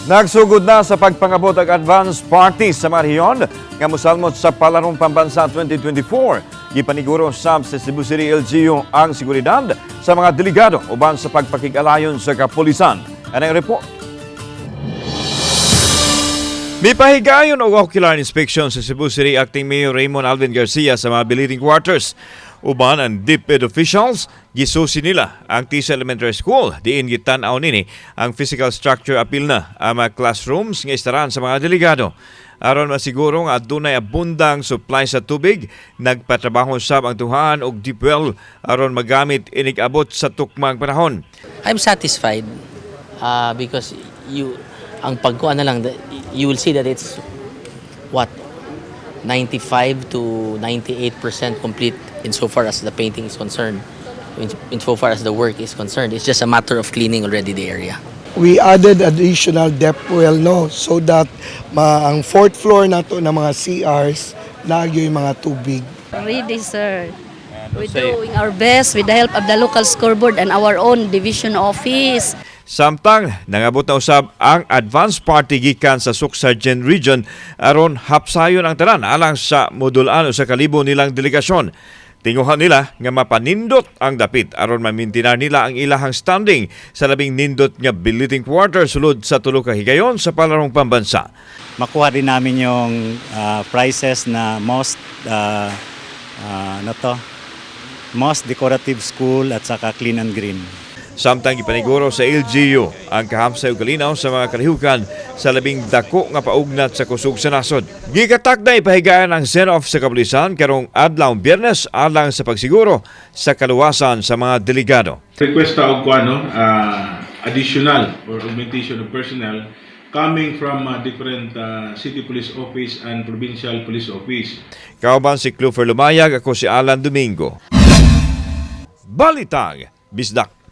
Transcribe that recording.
Nagsugod na sa pagpangabot ang advance party sa mga rehiyon nga mosalmot sa Palarong Pambansa 2024. Gipaniguro sab sa Cebu City LGU ang seguridad sa mga delegado uban sa pagpakig-alayon sa kapulisan. Anang report? Mipahigayon og ocular inspection sa Cebu City Acting Mayor Raymond Alvin Garcia sa mga billeting quarters. Uban ang DepEd officials, gisusi nila ang Tisa Elementary School. Diin gitan-aw nini ang physical structure, apil na ang mga classrooms nga istaran sa mga delegado. Aron masiguro nga adunay abundang supply sa tubig, nagpatrabaho sab ang tawhan og deep well aron magamit inig abot sa tukmang panahon. I'm satisfied because you ang pagkuan na lang, you will see that it's what, 95 to 98% complete insofar as the painting is concerned, insofar as the work is concerned. It's just a matter of cleaning already the area. We added additional depth well, no, so that ang fourth floor nato ng mga CRs naa yung mga tubig. Ready, sir. We're doing our best with the help of the local scoreboard and our own division office. Samtang nangabot na usab ang advance party gikan sa Soccsksargen Region aron hapsayon ang tanan alang sa modul-an sa kalibo nilang delegasyon. Tinguhan nila nga mapanindot ang dapit aron mamintinar nila ang ilahang standing sa labing nindot nga billeting quarter sulod sa 3 ka higayon sa Palarong Pambansa. Makuha din namin yung prizes na most ano to, most decorative school at saka clean and green. Samtang gipaniguro sa LGU ang kahamsay ug kalinaw sa mga kalihukan sa labing dako nga paugnat sa kusog sa nasod. Gikatak na ipahigayon ang send-off sa kapulisan karong adlaw Biyernes alang sa pagsiguro sa kaluwasan sa mga delegado. Request ta og kuan, no, additional or augmentation of personnel coming from different city police office and provincial police office. Kauban si Clufer Lumayag, ako si Alan Domingo. Balitang Bisdak.